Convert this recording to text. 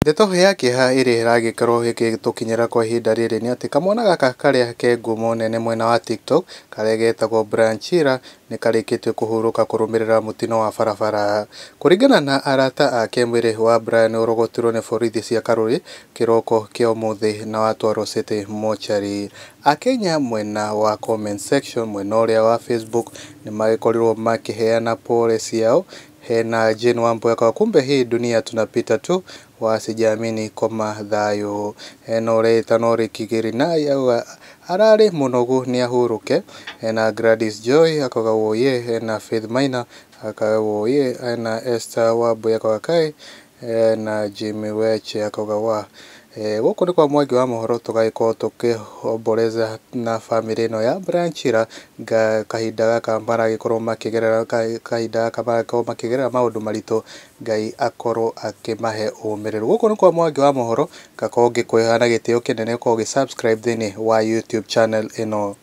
Ndeto ya kĩeha ĩrĩa ĩragĩkorwo ĩgĩtũkinyĩra kwa ihinda rĩrĩ nĩ atĩ kamwana gaka karĩa ke ngumo nene mwena wa TikTok karĩa getagwo Brian Chira nĩ karĩkĩtie kũhurũka kũrũmĩrĩra mũtino wa barabara. Kũringana na arata ake, mwĩrĩ wa Brian ũrogotirwo nĩ borithi cia Karuri kĩroko kĩa ũmũthĩ na watwarwo City Mortuary. Akenya mwena wa comment section, mwena ũrĩa wa Facebook, nĩ magĩkorirwo makĩheana pole ciao. Hena Jane Wambui akauga, "Kumbe hii dunia tunapita tu, wasijiamini koma thayũ." Hena ũreta no Rĩkigĩrinai auga ararĩ mũnogu nĩ ahurũke. Hena Gladys Joy akauga woye. Hena Faith Maina akauga woye. Hena Esther Wambui akauga kai. Hena Jimmy Weche akauga wa. Gũkũ nĩ kwa Mwangi wa Mohoro, tũgagĩkorwo tũkĩomboreza na bamĩrĩ ĩno ya Brian Chira kahinda gaka maragĩkorwo makĩgerera, kahinda gaka maragĩkorwo makĩgerera maũndũ maritũ. Ngai akorwo akĩmahe ũmĩrĩru. Gũkũ nĩ kwa Mwangi wa Mohoro, ngakorwo ngĩkwĩhoya na gĩtĩo kĩnene ũkorwo ũgĩ subscribe thĩinĩ wa YouTube channel ĩno.